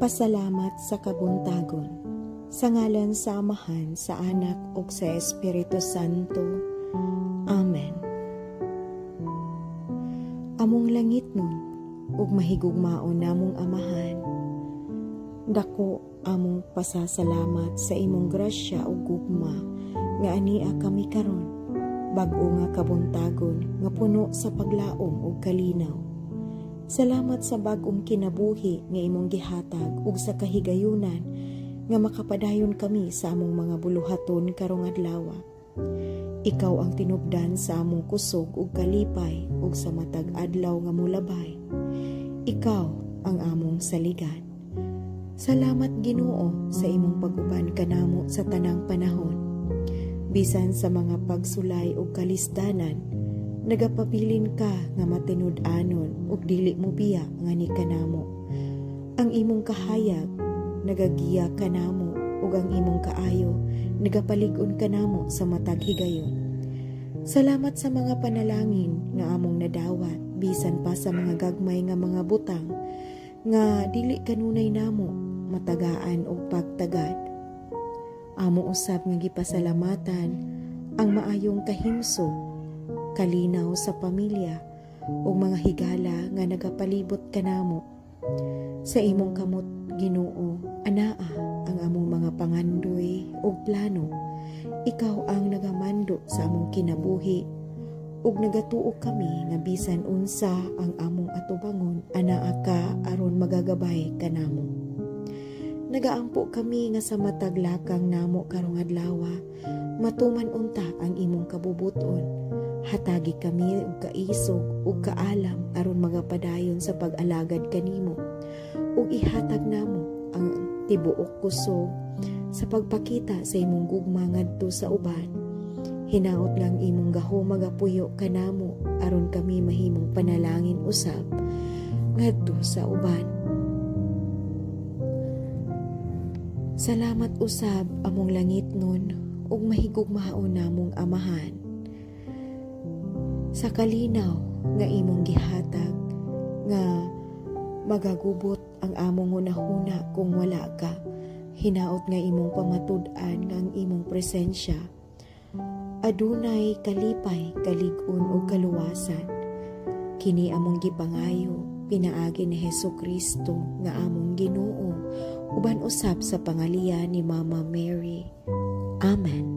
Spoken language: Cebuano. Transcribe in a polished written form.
Pasalamat sa kabuntagon. Sa ngalan sa Amahan, sa Anak ug sa Espiritu Santo. Amen. Among langitnon ug mahigugmaon namong Amahan, dako among pasasalamat sa imong grasya ug gugma nga ania kami karon, bag-o nga kabuntagon nga puno sa paglaom ug kalinaw. Salamat sa bag-ong kinabuhi nga imong gihatag ug sa kahigayunan nga makapadayon kami sa among mga buluhaton karong adlaw. Ikaw ang tinubdan sa among kusog ug kalipay ug sa matag adlaw nga molabay. Ikaw ang among saligan. Salamat, Ginoo, sa imong pag-uban kanamo sa tanang panahon. Bisan sa mga pagsulay ug kalisdanan, nagapabilin ka nga matinud-anon ug dili mo biya ngani kanamo. Ang imong kahayag nagagiya kanamo ug ang imong kaayo nagapalig-on kanamo sa matag higayon. Salamat sa mga panalangin nga among nadawat bisan pa sa mga gagmay nga mga butang nga dili kanunay namo matagaan og pagtagad. Amo usab nga gipasalamatan ang maayong kahimsog, kalinaw sa pamilya ug mga higala nga nagapalibot kanamo. Sa imong kamot, Ginoo, anaa ang among mga pangandoy ug plano. Ikaw ang nagamando sa among kinabuhi ug nagatuo kami nga bisan unsa ang among atubangon, anaa ka aron magagabay kanamo. Nagaampo kami nga sa matag lakang namo karong adlaw, matuman unta ang imong kabubuton. Hatagi kami og kaisog ug kaalam aron magapadayon sa pag-alagad kanimo ug ihatag namo ang tibuok kusog sa pagpakita sa imong gugma ngadto sa uban. Hinaot nga ang imong gahom magapuyo kanamo aron kami mahimong panalangin usab ngadto sa uban. Salamat usab, among langitnon ug mahigugmaon namong Amahan, sa kalinaw nga imong gihatag nga magagubot ang among hunahuna kung wala ka. Hinaot nga imong pamatud-an nga ang imong presensya adunay kalipay, kalig-on ug kaluwasan. Kini among gipangayo pinaagi ni Hesu Kristo nga among Ginoo, uban usab sa pangaliya ni Mama Mary. Amen.